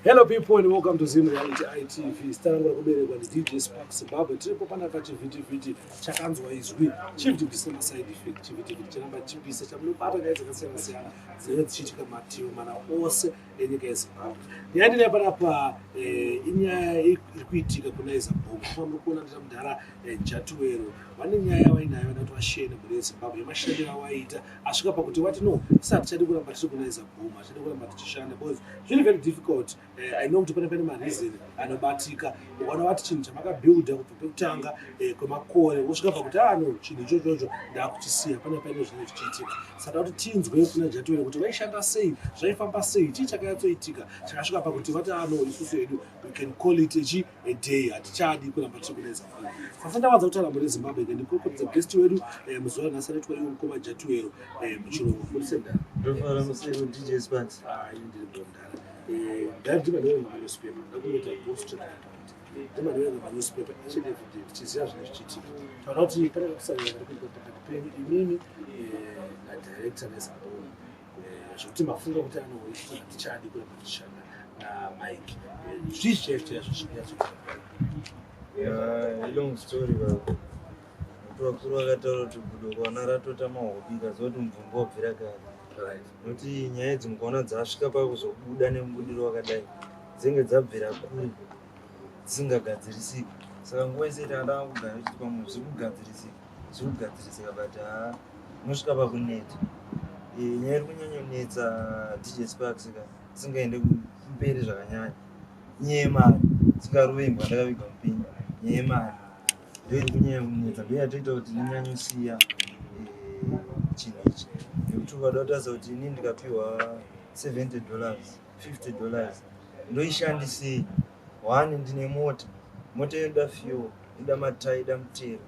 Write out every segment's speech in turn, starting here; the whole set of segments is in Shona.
Hello people and welcome to Zim Reality ITV. Zita rangu rekuberekwa ndi DJ Spark Zimbabwe. Tiripo panapa chivhitivhiti chakanzwa izwi chivhitivhiti chisina side effect, chivhitivhiti charamba chipisa chamunobata nyaya dzakasiyana siyana dzinenge dzichiitika mativi mana ose enyika yeZimbabwe. Nyaya ndinayo panapa inyaya iri kuitika kuna Izabhoma. Pamuri kuona ndita mudhara Jatuwero vane nyaya yavainayo vada kuti vashare nemhuri yeZimbabwe yemashandiro avaiita asvika pakuti vati no, sati tichadi kuramba tiri kuna Izabhoma, tichadi kuramba tichishanda because zviri very difficult. I know kuti pane mareason anobatika. Ukaona vati chinhu chamakabuilda kubva pekutanga kwemakore, wosvika pakuti, ah no, chinhu ichochocho ndakuchisiya, pane zvinenge zvichiitika. Saka kuti tinzwe kuna Jatuwero kuti vaishanda sei, zvaifamba sei, chii chakanyatsoitika chakasvika pakuti vati, ah no, isusu hedu we can call it a day, hatichadi kuramba tiri kuna Izabhoma. Sasa ndavanza kutaura mhuri yeZimbabwe, ndikokodza guest wedu muzuva ranhasi anoitwa iwo mukoma Jatuwero muchirungu muri. Ndofara museko, DJ Sparks. Ndiri bondara ndandima manewspaper, ndakungoita go straight to the point. Ndima ndiverenga manewspaper each and every day tichiziva zvinenge zvichiitika. Taura kuti pane kakusangana kari kuitwa pakati penyu imimi nadirector neZabhoma, zvekuti mafunga kuti anoita hatichadi kuramba tichishanda naMike. Zvii chaizvo chaizvo zvinonyatsoitika? Long story baba. Kuti vakuru vakataura kuti gudo ukaona ratota mahobi, kaziva kuti mubvumbi wabvira kare. Nokuti nyaya idzi mukaona dzasvika pakuzobuda nemubudiro wakadai, dzinenge dzabvira kure dzisingagadzirisiki. Saka nguva yese tanga kugara tichiti pamwe zviri kugadzirisika, zviri kugadzirisika, but haa, unosvika pakuneta. Nyaya iri kunyanyonetsa, DJ Sparks ka, isingaende kumberi zvakanyanya, inyaya yemari. Singarove imbwa ndakaviga mupinyi. Nyaya yemari ndo iri kunyanya kunetsa, ndo yatoita kuti ndinyanyosiya chinhu ichi, nekuti ukada kutarisa kuti inini ndikapiwa $70, $50, ndoishandisei? One, ndine mota, mota inoda fuel, inoda matai, ida mutero.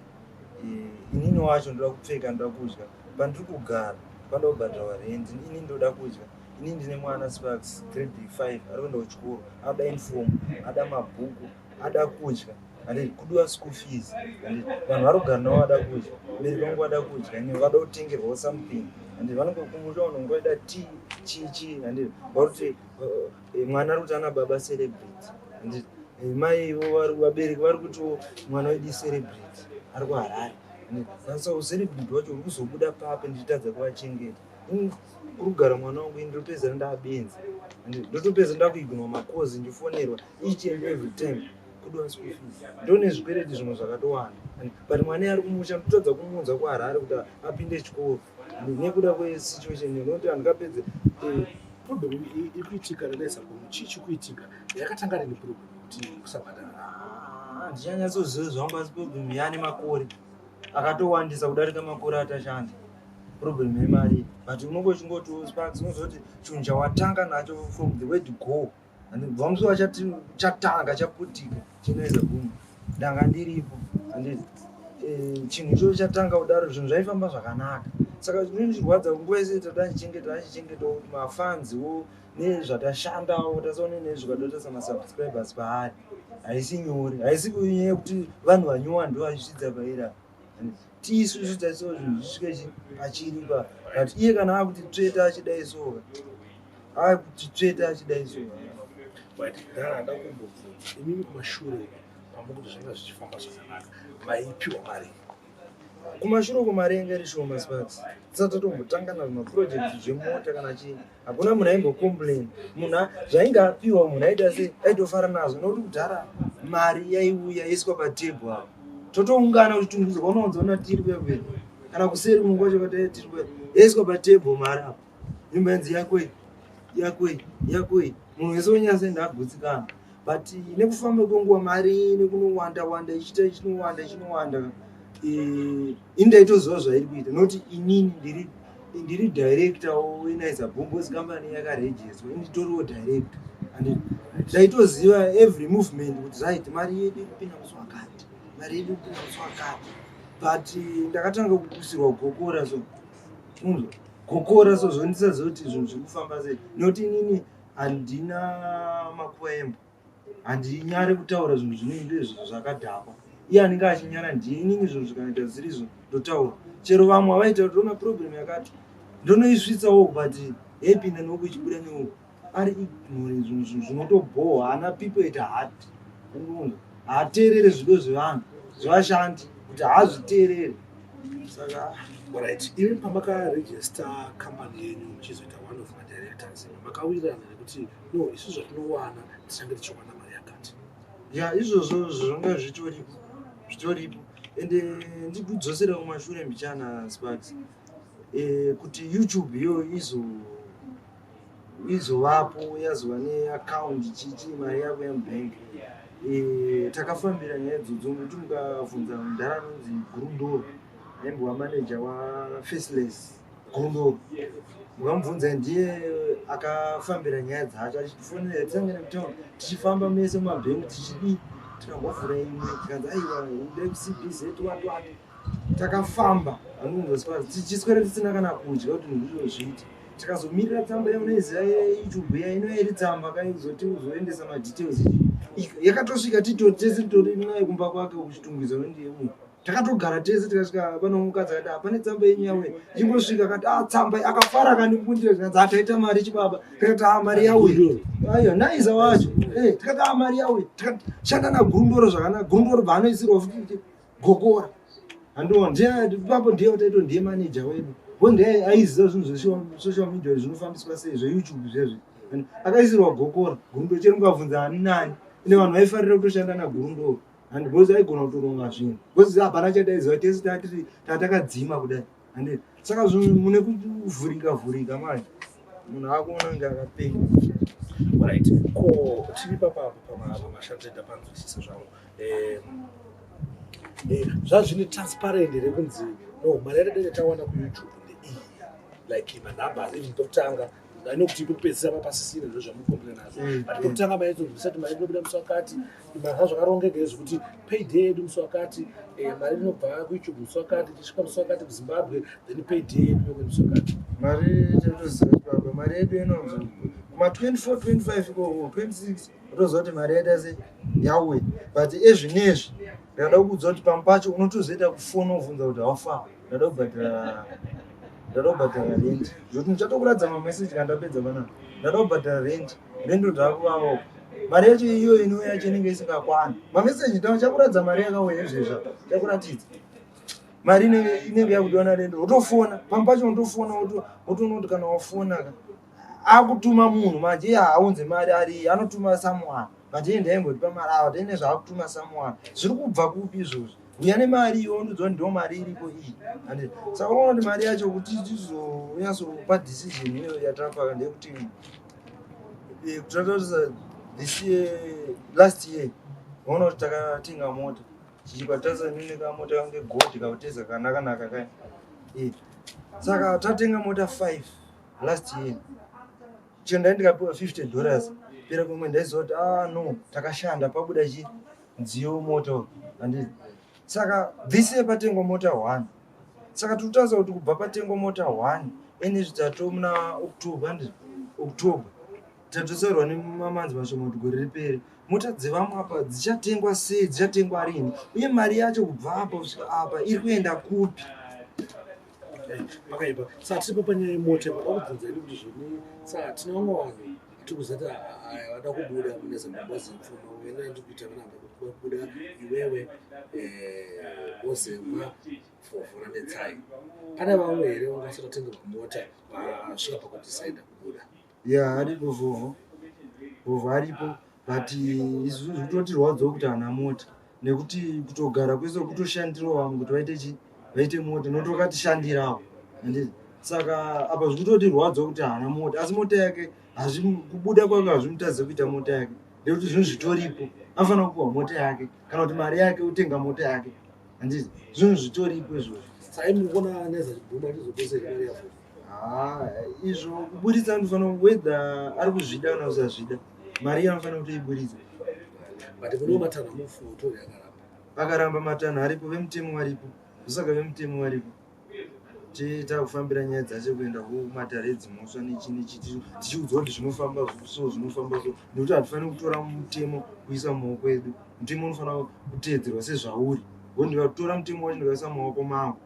Inini wacho ndoda kupfeka, ndoda kudya, pandiri kugara panoda kubhadharwa rent, inini ndoda kudya, inini ndine mwana, Sparks, grade 5, ari kuenda kuchikoro, ada uniform, ada mabhuku, ada kudya, handiti? Kudiwa school fees, handiti? Vanhu vari kugara navo vada kudya, vabereki vangu vada kudya, ini vada kutengerwawo something, handiti? Vanongokumusha vanhu vaida tea, chii chii, handiti? Vari kuti mwana ari kuti ana baba celebrate, handiti? Mai vo vabereki vari kutiwo mwana wedu celebrate ari kuHarare. Saka celebrate wacho uri kuzobuda papi ndichitadza kuvachengeta? Kuri kugara mwana wangu, ini ndopedzera ndaabenzi, ndotopedza ndakuignore macalls, ndifonerwa each and every time, kudiwa school fees, ndone zvikwereti zvimwe zvakatowanda, but mwana ari kumusha ndotadza kumuunza kuHarare kuti apinde chikoro nekuda kwesituation, nekuti handingapedze. Problem iri kuitika nanaisa, chii chiri kuitika? Yakatanga rini problem kuti kusabhadhara? Handichanyatsoziva zvangu, asi problem yaane makore akatowandisa kudarika makore atashanda, problem yemari. But unonge uchingoti, Sparks, unozoti chinhu chawatanga nacho from the word go, bva musi wachati chatanga chaputika chinoisa boom, ndanga ndiripo, handiti? Chinhu ichocho chatanga kudaro, zvinhu zvaifamba zvakanaka. Saka zvinondirwadza nguva yese tata achichengetawo kuti mafanziwo nezvatashandawo tasaone nezvikadotasa masubscribers paari. Haisi nyore, haisi nyaya yekuti vanhu vanyowa ndo vachisvidza paira. Tisu taisawo zvinhu zvisvike pachiri pa, but iye kana akuti tsveta achidai soka, akuti tsveta achidai soka. But ndara handa kumbobvunza imimi, kumashure pamukuti zvanga zvichifamba zvakanaka, maipiwa mari? Kumashure uko mari yanga iri shoma, Sparks. Tisati tatombotanga nazvimaproject zvemota kana chii, hakuna munhu aimbocomplain. Munhu zvainge apiwa, munhu aita sei, aitofara nazvo, nokuti kudhara mari yaiuya yaiswa patebho apo, totoungana kuchitungwiza kwaunowanzaona tiri kuya kuya kana kuseri kunguva chakwataiya tiri kuya, yaiswa patebho mari apo, nyumba yanzi yakwei, yakwei, yakwei, munhu wese wonyatsoenda agutsikana. But nekufamba kwenguva mari nekunowanda wanda ichiita ichinowanda ichinowanda, ini ndaitoziva zvairi kuita, nokuti inini ndiri director weNaiza Boom company yakaregisterwa, inditoriwo director and ndaitoziva every movement kuti right, mari yedu ikupinda musi wakati, mari yedu ikupinda musi wakati. But ndakatanga kukusirwa gokora, so unzwa gokora, so zvondisaziva kuti zvinhu zviri kufamba sei, nokuti inini handina makuva embwa, handinyari kutaura zvinhu zvinenge zvakadhakwa. Iye anenge achinyara ndiye. Inini zvinhu zvikaita zvirizvo ndotaura. Chero vamwe avaita kuti ona problem yakati, ndonoisvitsawo, but yaipinda neuku ichibuda neuku. Ari ignorant, zvinhu zvinotobhohwa. Haana people at heart. Unonzwa, haateerere zvido zvevanhu, zvevashandi, kuti haazviteerere. Saka Right, even pamakaregister company yenyu muchizoita one of madirectors, makawirirana nekuti no, isu zvatinowana tichange tichiwana mari yakati? Ya, izvozvo zvanga zvitoripo, zvitoripo. Ende ndikudzosera kumashure mbichana, Sparks, kuti YouTube iyo izovapo, yazova neaccount, chichi, mari yako yemubhengi, takafambira nyaya idzodzo. Nokuti mukabvunza mudhara anonzi Gurundoro, aimbova manager waFaceless, Gurundoro, mukamubvunza, ndiye akafambira nyaya dzacho, achitifonera tisangane kutaura, tichifamba mese mumabhengi, tichidii, tikambovhura imwe, tikanzi aiwa, endai kuCBZ, what what. Takafamba, anonzwa, tichiswera tisina kana kudya kuti ndizvozviita. Tikazomirira tsamba yaunoiziva yeYouTube ya inoya iri tsamba kaizoti uzoendesa madetails. Yakatosvika titori tese, titori naye kumba kwake kuChitungwiza, nondiye uyu. Takatogara tese, tikasvika pano, mukadzi akati, "Ah, pane tsamba yenyu yauya." Ichingosvika akati, "Ah, tsamba." Akafara, akandibundira, tikanzi, "Ataita mari chibaba." Tikati, "Ah, mari yauya." Aiwa, naiza wacho. Tikati, "Ah, mari yauya." Tikashanda naGurundoro zvakanaka. Gurundoro bvaanoisirwa futi gokora, handiwa ndiye ipapo, ndiye wataito, ndiye manager wedu bo, ndiye aiziva zvinhu zvesocial media zvinofambiswa sei, zveYouTube zvezvi. Akaisirwa gokora Gurundo. Chero mukabvunza ani nani, ine vanhu vaifarira kutoshanda naGurundoro, and because aigona kutoronga zvinhu, because hapana chataiziva tese, tatiri tatakadzima kudai, handi? Saka zvinhu mune kuvhurika vhurika manje, munhu akuona kunge akapenga. Right, ko tiri papapo pamashandenda, panzwisisa zvangu, zvazvine transparent here kunzi no, mari yatadenge tawana kuYouTube ndeiyi, like manumbers, even pekutanga? Nokuti pekupedzisira papasisina, ndo zvamucomplaina nazvo, but pekutanga maizonzwisisa kuti mari inobuda musi wakati, manga zvakarongeka zvekuti payday yedu musi wakati, mari inobva kuYouTube musi wakati, tichisvika musi wakati kuZimbabwe, then payday yedu yokuti musi wakati? Mari tatoziva kuti baba, mari yedu inonzi kuma24, 25 ikoko, 26, utoziva kuti mari yaita se yauya. But ezvinezvi ndakada kuudza kuti pamwe pacho unotozoita kufona ubvunza kuti haufa, ndada kubhadhara rent, zvokuti ndichatokuradza mameseji kana ndapedza panapa. Ndada kubhadhara rent, rent ndakuvavawo mari yacho iyo inouya yacho inenge isingakwani. Mameseji chakuradza mari yakauya izvezva, chakuratidza mari inenge yakudiwa narent. Wotofona, pamwe pacho unotofona, wotoona kuti kana wafona ka, akutuma munhu manje, iye haaunze mari, ari anotuma someone, but iye ndaimbotipa mari ava taine zvaakutuma someone. Zviri kubva kupi izvozvo? Uya nemari iwe, undoziva kuti ndo mari iripo iyi, and saka unoona kuti mari yacho, kuti tizonyatsopa decision iyo yatapa, ndeyekuti kutatarisa this year, last year, waona kuti takatenga mota, chichipatarisa nine kamota kange gold kauteza kanakanaka kaya. Saka tatenga mota 5 last year. Chero ndai ndikapiwa $50 pera kumwe, ndaiziva kuti ah no, takashanda, pabuda chi nziyo mota, handiti? Saka this year patengwa mota 1. Saka tiri kutarisa kuti kubva patengwa mota 1, ene zvitato muna October, handiti? October tatosarwa nemamanzi mashoma kuti gore ripere. Mota dzevamwe apa dzichatengwa sei? Dzichatengwa rini? Uye mari yacho kubva apa kusvika apa iri kuenda kupi? Pakaipa. Saka tiripo panyaya yemota, pada kubvunza ini kuti zvoni, saka tine vamwe vanhu tiri kuzati vada kubuda mune Zimbabwe Zimfuma wena, ndiri kuita vanapa kubuda iwewe, Ozemwa, Fovhora neTsai. Pane vamwe here vanga vasati vatengerwa mota vasvika pakudecida kubuda? Ya, aripo Vhovho. Vhovho aripo, but isusu zvikutotirwadzawo kuti haana mota, nekuti kutogara kwese kutoshandirawo vamwe kuti vaite chi, vaite mota, nokuti vakatishandirawo, handiti? Saka apa zvikutotirwadzawo kuti haana mota, asi mota yake kubuda kwake hazvimutadze kuita mota yake, nekuti zvinhu zvitoripo. Anofanira kupiwa mota yake kana kuti mari yake otenga mota yake, handiti? Zvinhu zvitoripo izvozvo. Saka imi mukuona nezachibhuma chizopesera mari yavo? Ah, izvo kuburitsa anofanira, whether ari kuzvida kana kusazvida, mari iyo anofanira kutoiburitsa. But kune matanho amufutori akaramba? Akaramba, matanho aripo, vemutemo varipo. Ndosaka vemutemo varipo, takufambira nyaya dzacho kuenda kumatare edzimhosva nechi nechi, tichiudzwa kuti zvinofamba so, zvinofamba so, nekuti hatifaniri kutora mutemo kuisa mumaoko edu. Mutemo unofanira kuteedzerwa sezvauri, ngo ndikatora mutemo wacho ndikaisa mumaoko mangu,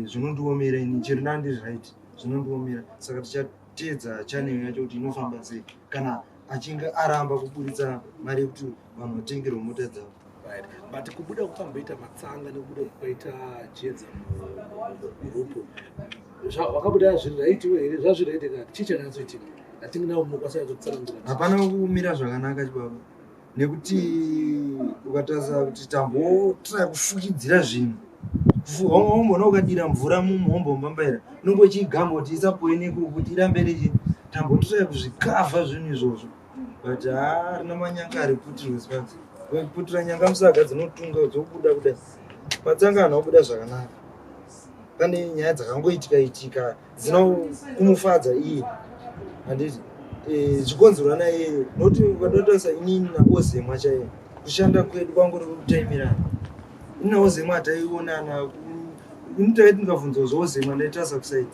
zvinondiomera ini. Chero ndandiri right, zvinondiomera. Saka ticha Teedza channel yacho kuti inofamba sei kana achinge aramba kuburitsa mari yekuti vanhu vatengerwe mota dzavo. Right. But kubuda kwakamboita Matsanga nekubuda kwaita Chiedza mugurupu, vakabuda zviri right here? Zvazviri right kana chii chakanyatsoitika? I think now munokwanisa kunyatsotsarangura. Hapana kumira zvakanaka, chibaba, nekuti ukatarisa kuti tambotry kufukidzira zvinhu, wambona ukadira mvura mumuhombo mbambaira unenge uchigamba kuti isapoe kuti irambe richi. Tambotry kuzvikavha zvinhu izvozvo, but haa, rina manyanga ariputirwe. Sparks, putira nyanga musaga dzinotunga dzobuda kudai. Matsanga haana kubuda zvakanaka. Pane nyaya dzakangoitika itika dzina kumufadza iye, handiti? Zvikonzerwa naiye, nokuti ukadotarisa inini naOzemwa chaiye, kushanda kwedu kwangori kutaimirana. Ini naOzemwa hataionana. Ini taiti ndikabvunzwa zvaOzemwa ndaitarisa kuside,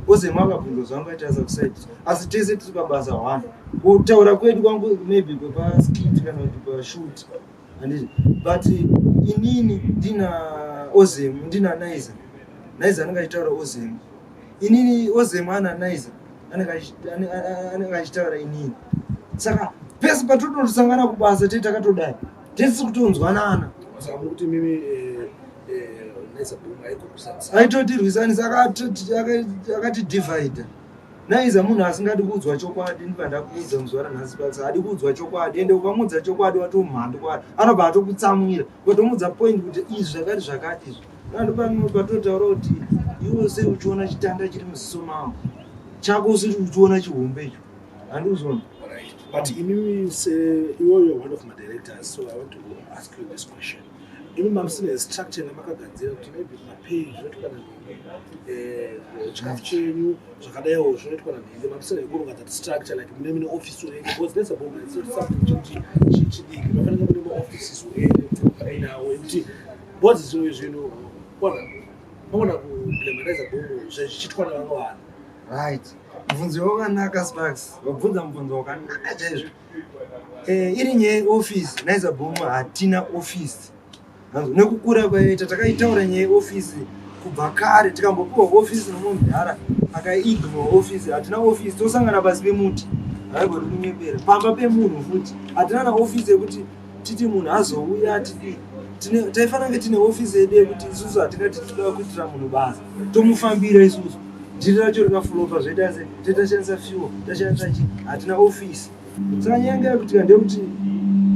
Ozemwa akabvunzwa zvangu aitarisa kuside, asi tese tiri pabasa one. Kutaura kwedu kwangu maybe kwepaskit kana kuti pashoot, handiti? But inini ndina Ozem, ndina Naiza, Naiza anenge achitaura Ozem, inini Ozem ana Naiza anenge achitaura inini. Saka pese patotosangana kubasa tei takatodai, tesi kutonzwanana. Saka muri kuti mimi Naiza Boom aikurwisanisa? Aitotirwisanisa, akatidivhaidha. Naiza munhu asingadi kuudzwa chokwadi. Ndibva ndakuudza muzuva ranhasi basa, haadi kuudzwa chokwadi. Ende ukamuudza chokwadi watomhandu kwaari, anobva atokutsamwira. Ukatomuudza point kuti izvi zvakati zvakati izvi, ndopatotaura kuti iwe sei uchiona chitanda chiri muziso mangu, chako usiri uchiona chihombe icho, handikuzona. Right. But imimi iwe, you're one of my directors, so I want to ask you this question. Imi mamusine structure yamakagadzira kuti maybe mapay zvinoitwa nanhingi, chikafu chenyu zvakadaiwo zvinoitwa nanhingi? Mamusine yekuronga that structure, like mune office already? Because that's a bomb, it's not something chekuti chidiki. Mafanira mune maoffices already ainawo ekuti, because zvimwe zvinhu kona pamona kublame Naiza Boom zvichiitwa nevamwe vanhu. Right, mubvunzo wakanaka, Sparks. Wabvunza mubvunzo wakanaka chaizvo. Iri nyaya yeofisi, Naiza Boom hatina ofisi. Nekukura kwaita, takaitaura nyaya yeofisi kubva kare, tikambopiwa ofisi nomumudhara akaignore ofisi. Hatina ofisi, tosangana pasi pemuti, haigodi kunyepera, pamba pemunhu futi. Hatina na ofisi yekuti titi munhu azouya atidii. Taifanira kunge tine ofisi yedu yekuti isusu hatingati tinoda kuitira munhu basa, tomufambira isusu. Dhiri racho rikaflopa zvoita se tashandisa fuel, tashandisa chii. Hatina ofisi. Saka nyaya yanga yakuitika ndeyekuti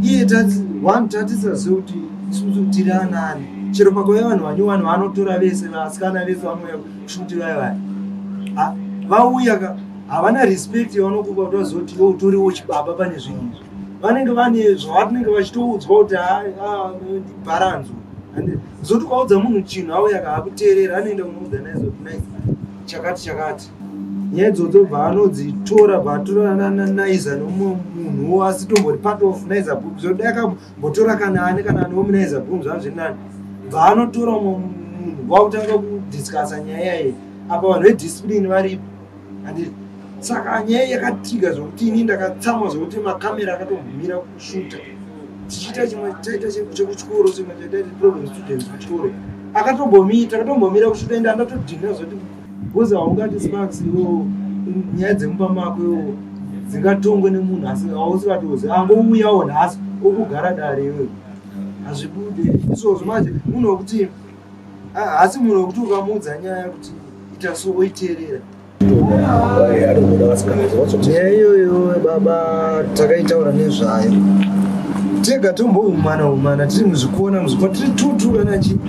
iye tati one tatisazive kuti isusu tiri anani. Chero pakauya vanhu vanyowani, vanotora vese, vasikana vese vanouya kushuti vaya vaya, vauya ka, havana respect yavanokupa kuti vazive kuti iwe utoriwo chibaba pane zvinhu izvi. Vanenge vane zvavanenge vachitoudzwa kuti bharanzo. Zoti ukaudza munhu chinhu auya kaakuteerera, anoenda kunoudza Naiza kuti Naiza chakati chakati. Nyaya idzodzo bva anodzitora, bva atora Naiza nomumwe munhuwo asi tombori part of Naiza Boom. Zodai akambotora kana ani kana ani womuNaiza Boom, zvava zviri nani. Bva anotora umwe munhu, wakutanga kudiscussa nyaya iyi. Apa vanhu vediscipline varipo, handiti? Saka nyaya yakatriga zvokuti ini ndakatsamwa zvokuti makamera akatombomira kushuta tichiita chimwe chaita chekuchikoro, chimwe chaita problem students kuchikoro, akatombomira, takatombomira kushuta. Ende andatodhinda zvoti because haungati, Sparks, iwo nyaya dzemumba mako iwo dzingatongwe nemunhu asi hausingatozi angouyawo nhasi okugara dare iwewe, hazvibude izvozvo. Manje munhu wekuti hasi munhu wekuti ukamuudza nyaya kuti ita so oiteerera. Nyaya iyoyo baba takaitaura nezvayo tega, tomboumana umana tiri muzvikona muzvikona tiri tutu kana chi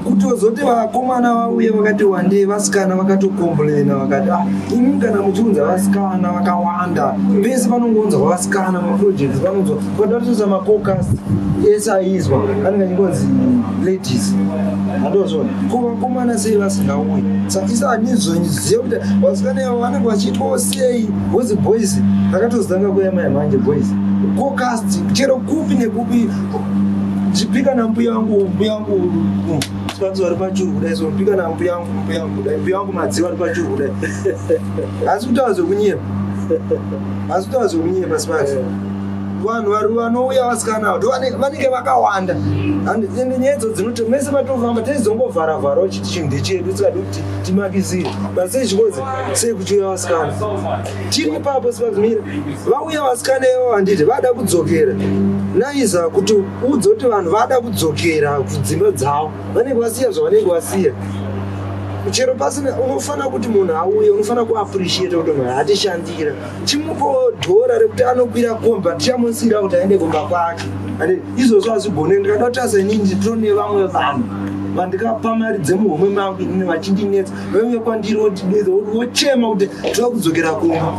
kutozoti vakomana vauye vakati wandei, vasikana vakatocomplaina vakati, ah, imi kana muchiunza vasikana vakawanda, pese panongounzwa vasikana maprojects panonzwa padaritosa macaucus ese aizwa anenge achingonzi ladies, handozvona. Ko vakomana sei vasingauyi? Saka isa handizoziva kuti vasikana avo vanenge vachiitwawo sei, because boys rakatozotanga kuuya mai manje. Boys caucus chero kupi nekupi, chipika nambuya wangu, mbuya wangu Sparks vari pachuru kudai, so mpika nambuya wangu, mbuya wangu kudai, mbuya wangu Madziva vari pachuru kudai. Asi kutaura zvekunyepa, asi kutaura zvekunyepa, Sparks. Vanhu vari vanouya vasikana avo vanenge vakawanda. Ende nyaya idzo dzinoti mese matofamba taizongovhara-vhara uchiti chinhu ndechedu tikadi kuti timakisire. But sei chikodzi sei kuchiuya vasikana? Tiri ipapo sipazimira. Vauya vasikana ivavo handiti vada kudzokera. Naiza kuti udze kuti vanhu vada kudzokera kudzimba dzavo. Vanenge vasiya zvavanenge vasiya. Chero pasina unofanira kuti munhu auye unofanira kuappreciate kuti munhu atishandira. Chimupawo dhora rekuti anokwira komba tichamusira kuti aende kumba kwake. Ande izvozvo hazvigone ndikada kutarisa inini nditone vamwe vanhu vandikapa mari dzemuhomwe mangu inini vachindinetsa vauya kwandiri vondinetsa vochema kuti toda kudzokera kumba.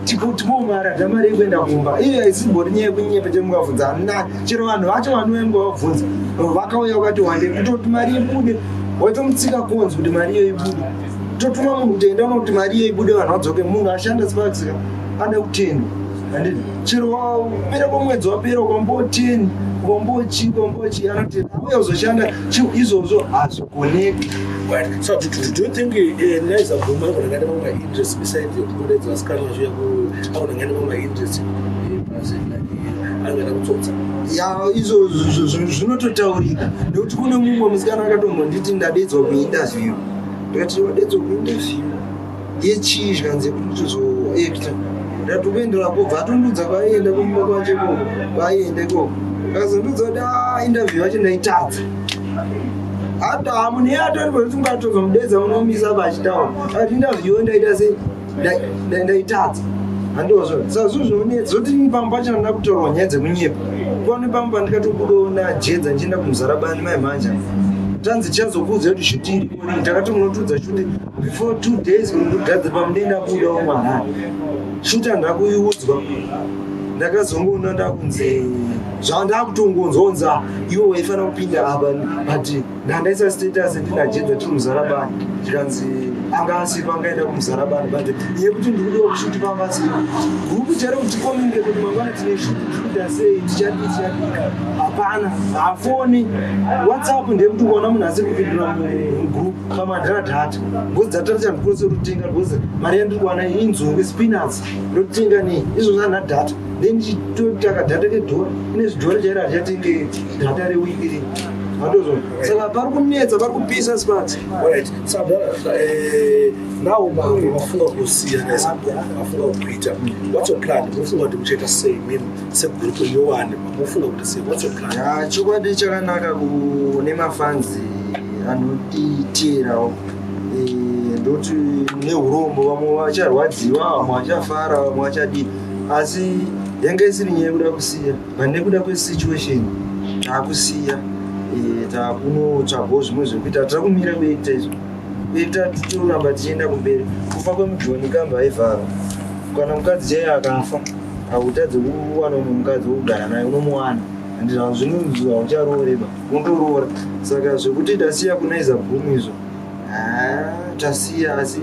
Tipo mari hata mari yekuenda kumba. Iyo haisimbori nyaya yekunyepa chero mukabvunza anani chero vanhu vacho vanouya mukavabvunza vakauya vakati wande kutoti mari ibude waitomutsika konzi kuti mari iyo ibude. Totuma munhu kuti enda unokuti mari iyo ibude vanhu vadzoke. Munhu ashanda Sparks ka ada kutendwa. Handiti chero wapera kwemwedzi wapera ukambo 10 ukambochi ukambochi anotenda auya kuzoshanda izvozvo hazvigoneki. Right. So do you think Naiza Boom anogona kuenda mamwe interest beside kudaidza vasikana vachiuya anogona kuenda mamwe interest anogona kutsotsa? Ya, izvo zvinototaurika nekuti kune mumwe musikana akatombonditi ndadaidzwa kuinterview. Ndikati wadaidzwa kuinterview yechii zvikanzi yekuti ndizoacta. Ndati kuendera kubva atondudza kwaienda kumba kwacho ikoko kwaienda ikoko. Akazondudza kuti interview yacho ndaitadza. Hata munhu iye atori kuti ungatozomudedza unomisa pachitaura. Akati interview ndaita sei? Ndaitadza. Handizvo. Saka zvinhu zvinonetsa zoti ini pamwe pacho handina kutaurwa nyaya dzekunyepa. Pane pamwe pandikatobudawo naJedza ndichienda kuMuzarabani mai mhanja. Tanzi tichazokuudza kuti shuti iri kuri. Takati munotiudza shuti before 2 days kuti ndigadzire pamwe ndabudawo muHarare. Shuti handina kuiudzwa. Ndakazongoona ndakunzi zvandakutongonzonza iwe waifanira kupinda apa but ndandaisa status ndinaJedza tiri muZarabani zvikanzi anga asipo angaenda kuMuzarabani but yekuti ndikudiwa kushuti panga asipo gurupu chero kuti communicate kuti mangwana tine shuti tikuita sei tichadii tichadii hapana hafoni WhatsApp ndeyekuti ukaona munhu asiri kupindura mugroup pamwe handina data because data racho handikwanisi kutenga because mari yandiri kuwana inzungu spinach ndotenga nei izvozvo handina data then ndichitotaka data kedhora ine zvidhora chairo handichatenge data rewiki rini handozvo saka pari kunetsa pari kupisa Sparks. Alright. So now mafunga kusiya Naiza Boom, mafunga kuita. What's your plan? Mufunga kuti muchaita sei mimi segroup nyowani mufunga kuti sei? What's your plan? Ya, chokwadi chakanaka kune mafanzi anotiteerawo ndoti neurombo vamwe vacharwadziwa vamwe vachafara vamwe vachadii asi yanga isiri nyaya yekuda kusiya but nekuda kwesituation taakusiya taakunotsvagawo zvimwe zvekuita tiri kumira kuita izvo kuita titoramba tichienda kumberi. Kufa kwemujoni kamba aivharwa kana mukadzi chaiye akafa hautadzi kuwana umwe mukadzi wokugara naye unomuwana handizvo zvinonzi haucharooreba unotoroora. Saka zvekuti tasiya kuNaiza Boom izvo tasiya asi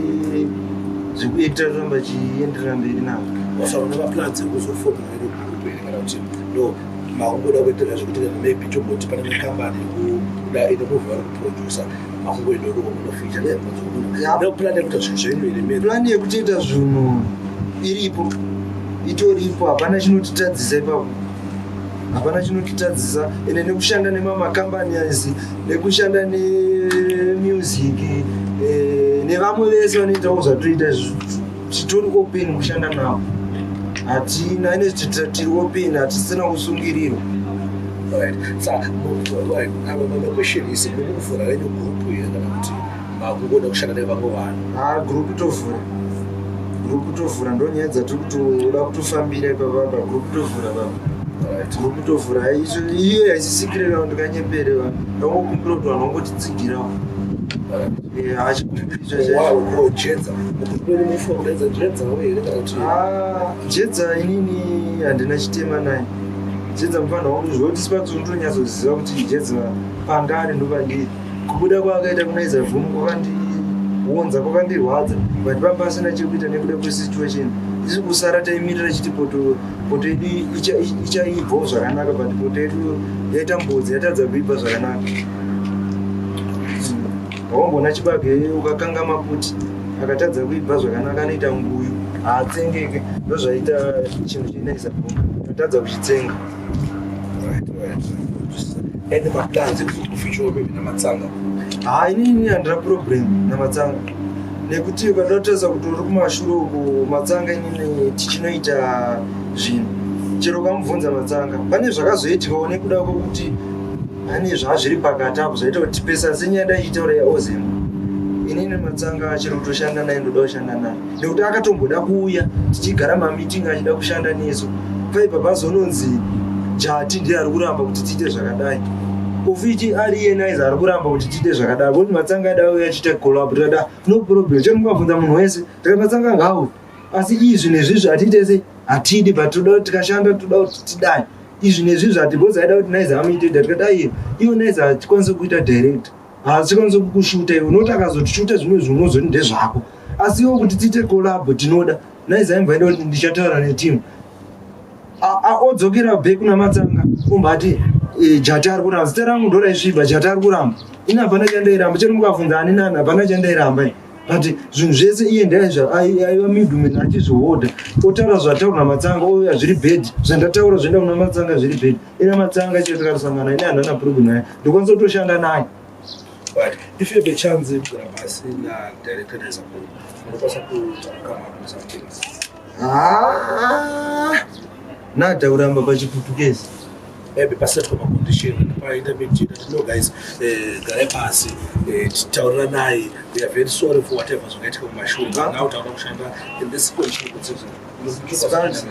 zvekuita toramba chienderera mberi nazvo. So una maplans ekuzofoma iri group here kana kuti no makungoda kuitira zvekuti kana maybe tomboti pane makambani ekuda ine movie vari kuproducer makungoenda ikoko munofeature no plan yekuita zvinhu zvenyu here mene? Plan yekutoita zvinhu iripo itoripo hapana chinotitadzisa ipapo hapana chinotitadzisa ende nekushanda nemamakambani nekushanda nemusic nevamwe vese vanoitawo zvatoita izvi titori open kushanda navo hatina ine tiri open hatisina kusungirirwa. Right. So, right. My question is, muri kuvhura renyu group here kana kuti makungoda kushanda nevamwe vanhu? Ha, group tovhura group tovhura ndo nyaya dzatiri kutoda kutofambira ipapapa group tovhura papa. Group tovhura iyo haisisikirira ndikanyepere ndangokumbira kuti vanhu vangotitsigirawo hachikumbiriso. Wow, Jedza. Muri mufunga kudaidza Jedza here kana kuti Jedza inini handina chitema naye. Jedza mufana wangu zvekuti Sparks unotonyatsoziva kuti Jedza pangari ndopandiri. Kubuda kwaakaita kuNaiza Boom kwakandiunza kwakandirwadza but pamba pasina chekuita nekuda kwesituation isi kusara taimirira chiti poto poto yedu ichaibvawo zvakanaka but poto yedu yaita mbodzi yatadza kuibva zvakanaka. Wamboona chibage ukakanga maputi akatadza kuibva zvakanaka anoita nguyu haatsengeke ndozvaita chinhu cheNaiza Boom. Ndatadza kuchitsenga. Ende maplans ekuti kufeature maybe naMatsanga? Ha, inini handina problem naMatsanga, nekuti ukada kutarisa kuti uri kumashure uku, Matsanga inini tichinoita zvinhu. Chero ukamubvunza Matsanga, pane zvakazoitikawo nekuda kwekuti pane zvazviri pakati apo zvaita kuti tipesane, senyaya ndaichitaura yaOzem. Inini Matsanga chero kutoshanda naye, ndoda kushanda naye, nekuti akatomboda kuuya tichigara mameeting achida kushanda nesu. Paibva pazononzi Jati ndiye ari kuramba kuti tiite zvakadai, ofichi ari iye Naiza ari kuramba kuti tiite zvakadai, kuti Matsanga ada uya achiita collab. Tikada, no problem. Chero mukabvunza munhu wese, tikati Matsanga ngauye, asi izvi nezvizvi hatiite sei, hatidi, but toda kuti tikashanda, toda kuti tidai izvi nezvizvi hati, because aida kuti Naiza amuite. Tikati aiye, iwo Naiza hatikwanisi kuita direct, haasikwanisi kukushuta iwe, noti akazotishuta zvimwe zvinhu unozoti ndezvako, asi iwo kuti tiite collab tinoda. Naiza aimba ida kuti ndichataura netimu, odzokera back kuna Matsanga, ombati Jati ari kuramba, zita rangu ndoraisviba, Jati ari kuramba. Ini hapana chandairamba, chero mukabvunza ani nani, hapana chandairamba, but zvinhu zvese iye ndaizva aiva middleman achizvihodha, otaura zvataura naMatsanga, ouya zviri bad, zvandataura zvoenda kuna Matsanga zviri bad. Ina Matsanga chero tikasangana, ini handana problem naye, ndokwanisa kutoshanda naye. But if you have a chance yekugara pasi nadirector Naiza, unokwanisa kucome up with some things? Ah, nada kuramba pachiputukezi. Maybe pasetwa macondition paintermediate, no guys, garai pasi, titauriranai, we are very sorry for whatever zvakaitika kumashure, but now takuda kushanda in this condition. Sparks,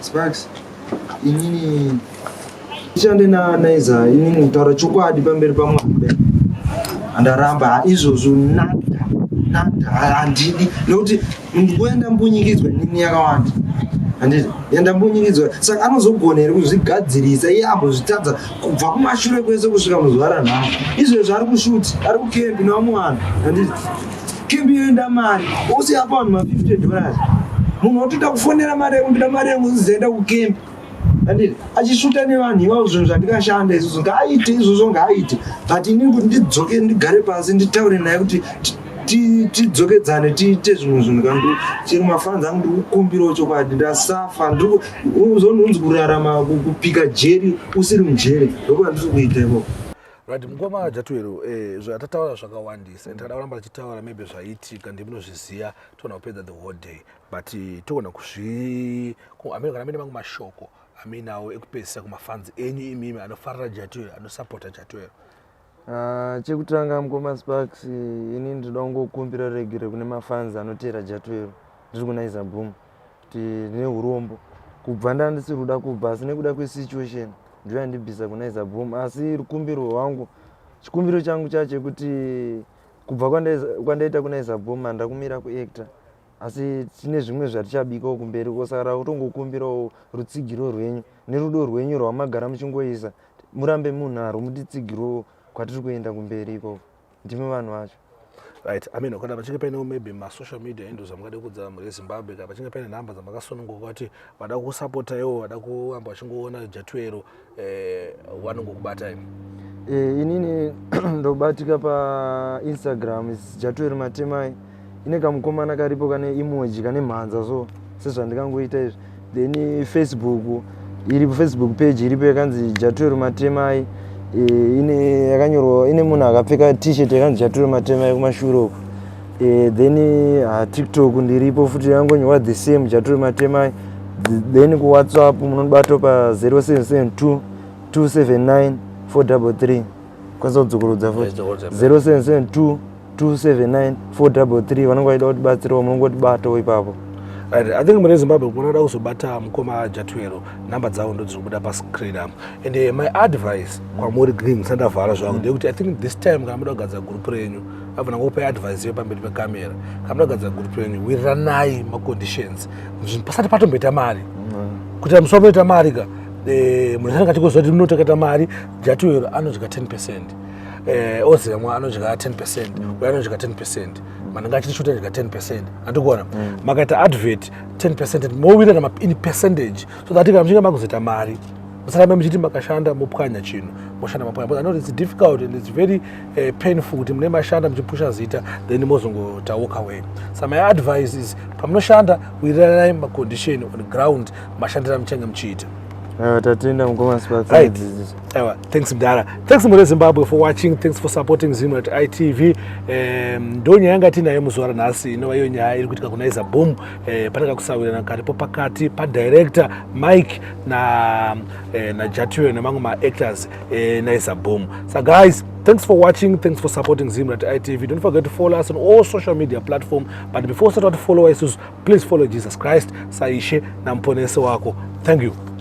Sparks, inini ishande naNaiza, inini kutaura chokwadi pamberi paMwari handaramba izvozvo, nada nada, handidi, nekuti nguva yandambunyikidzwa inini yakawanda, handiti? Yandambunyikidzwa, saka anozogona here kuzvigadzirisa iye ambozvitadza kubva kumashure kwese kusvika muzuva ranhasi? Izvezvi ari kushuti, ari kukembi nevamwe vanhu, handiti? Kembi yoenda mari ose apa vanhu ma$50, munhu otoda kufonera mari yangu, ndoda mari yangu, zizoenda kukembi, handiti? Achisvuta nevanhu ivavo. Zvinhu zvandikashanda izvozvo ngaaite, izvozvo ngaaite, but inini kuti ndidzoke ndigare pasi nditaure naye kuti tidzokedzane tiite zvimwe zvinhu kandi, chero mafans angu, ndiri kukumbirawo chokwadi, ndasafa, uzononzi kurarama kupika jeri usiri mujeri, ndokuva ndiri kuita ikoko. Right, mukoma Jatwero, zvatataura zvakawandisa, and takada kuramba tichitaura maybe zvaitika, ndimunozviziva, toona kupedza the whole day, but togona kuzvi amene kana mine mamwe mashoko aminawo ekupedzisa kumafans enyu imimi anofarira Jatwero, anosapota Jatwero. Ah, chekutanga mukoma Sparks, ini ndinoda kungokumbira regere kune mafans anoteera Jatwero ndiri kuNaiza Boom kuti ndine urombo, kubva ndandisiri kuda kubva, asi nekuda kwesituation ndiyo yandibvisa kuNaiza Boom. Asi rukumbiro rwangu, chikumbiro changu chachekuti kubva kwandaita kuNaiza Boom handida kumira kuacta, asi tine zvimwe zvatichabikawo kumberi uko, saka kutongokumbirawo rutsigiro rwenyu nerudo rwenyu rwamagara muchingoisa, murambe munharo, mutitsigiro kwatiri kuenda kumberi ikoko, ndimi vanhu vacho. Right, I mean, kana pachinge paine maybe masocial media handles amungade kudza mhuri yeZimbabwe, kana pachinge paine nhamba dzamakasununguka kuti vada kusapota iwo, vada kuramba vachingoona Jatwero, vanongokubatai? Inini ndobatika paInstagram is Jatwero Matemai, ine kamukomana karipo kane emoji kane mhanza, so sezvandikangoita izvi. Then Facebook iripo, Facebook page iripo yakanzi Jatwero Matemai, ine yakanyorwa, ine munhu akapfeka T-shirt yakanzi Jatwero Matemai kumashure uko. Then TikTok ndiripo futi, yangonyorwa the same, Jatwero Matemai. Then kuWhatsApp munobata pa 0772 279 433. Kwanisa kudzokorodza futi? 0772 279 433. Vanenge vachida kutibatsirawo, munongotibatawo ipapo. Right, I think mune Zimbabwe munoda kuzobata mukoma Jatwero, nhamba dzavo ndo dziri kubuda pascreen apo. And my advice kwamuri, green musandavhara zvangu, ndeyekuti I think this time kana muda kugadzira group renyu, abva nangokupai advice iyo pamberi pekamera, kana muda kugadzira group renyu, wiriranai maconditions zvinhu pasati patomboita mari, kuti musi wamoita mari ka, munhu anenge achikuziva kuti munotakaita mari, Jatwero anodya 10%, Ozemwa anodya 10%, uyo anodya 10%, manenge achitishuta anodya 10%, andikuona makaita advert 10%, mowirirana in percentage, so that kana muchinge makuzoita mari musarambe muchiti makashanda mopwanya chinhu, moshanda mapwanya, because I know it's difficult and it's very painful kuti mune mashanda muchipusha zita, then mozongota walk away. So my advice is, pamunoshanda wiriranai macondition on ground, mashandiro amuchange muchiita. Aiwa, tatenda mukoma Sparks. Right. Aiwa, thanks mdara, thanks mure Zimbabwe for watching, thanks for supporting Zimrat ITV. Ndo nyaya yanga tinayo muzuva ranhasi, inova iyo nyaya iri kuitika kuna Izaboom. Pane kakusawirirana karipo pakati padirector Mike na naJatiwe nemamwe maactors naIzaboom. So guys, thanks for watching, thanks for supporting Zimrat ITV. Don't forget to follow us on all social media platform, but before start to follow isusu, please follow Jesus Christ saIshe namuponesi wako. Thank you.